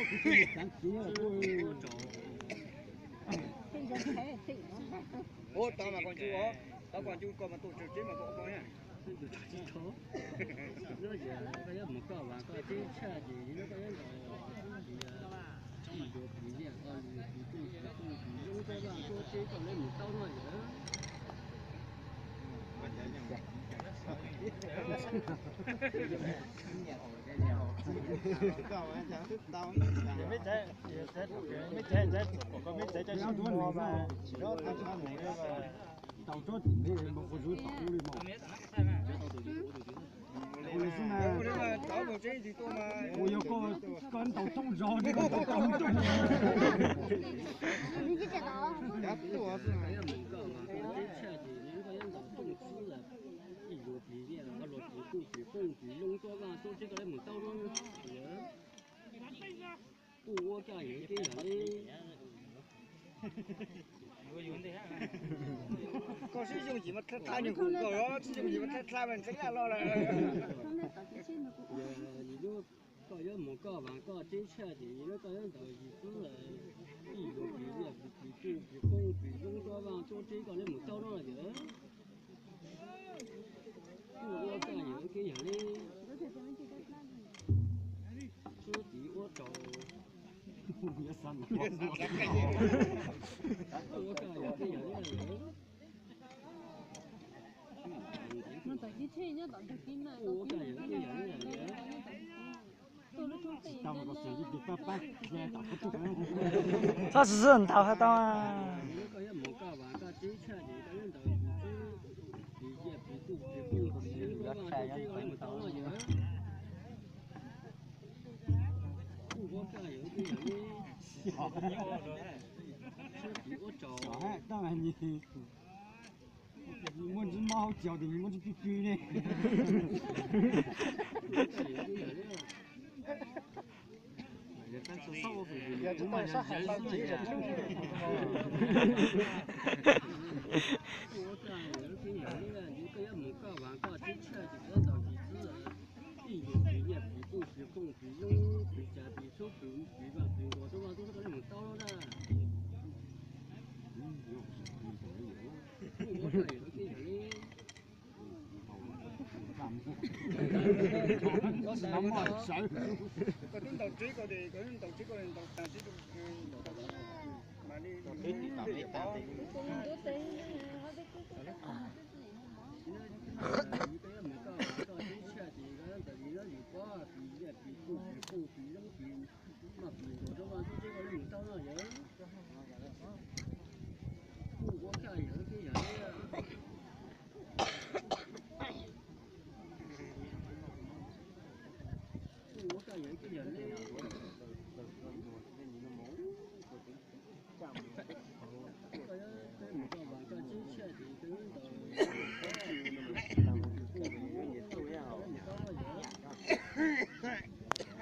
Ua tau mas koj ncu os, tau koj ncu koj mas tuaj tsawg tsev mas koj ua koj na. Koj yuav mus koj vas koj teb tshaj ces koj yuav ntaus ib yuav plis liaj koj lus plis tuj plis tuj plis lub tuaj vaj tuaj teb koj lub mus taub no yom. Tau tsob tim peb mus ua zuv tom ub li mas. Ua li xwb na. Ua yog koj, koj ntaus thoob zog li koj ntaus tau tub. Koj yuav mus koj mas koj teb tshaj ces koj yuav ntaus tooj xwb lawm. Ib yuav plis liaj koj lus plis tuj plis pooj plis lub tuaj vaj tuaj teb koj lub mus taub no. Kuj ua koj yawm kev yog li. Koj sib yooj yim mas dlha dlha nyuag hum koj, sib yooj yim mas dlha dlha mas ntxeev laj los lawm. Yog li lub koj yuav mus koj vas koj teb tshaj ces yog li koj yuav ntaus yim xwb lawm. Ib yuav plis liaj plis tuj plis pooj plis lub tuaj vaj tuaj teb koj lub mus taub no yom. Kuj ua koj yawm kev yog li. Suab tiv ua rau. Kuj ua koj yawm kev yog li. Kuj ua koj yawm kev yog li. Txhob xwm xwm ntaus hais tau. Koj yuav mus koj vas koj teb tshaj ces koj yuav ntaus yim xwb. Plis liaj plis tuj plis pooj plis lub tuaj vaj tuaj teb koj lub mus taub no yom. Kuj ua koj yawm kev yog li. Suab tiv ua rau. Muaj ntsis mob hauv caug tes muaj ntsis plig plig ne. Ib yuav plis liaj plis tuj plis pooj plis lub plis tsav plis txhub plis plis vaj plis ntuas tuaj vaj tuaj teb koj lub mus taub no na. Kuj ua koj yawm kev yog li. Koj twb ntaus tsev koj tes, koj twb ntaus tsev koj ntaus tag tsev, mam li Kuj ua koj yawm kev yog li.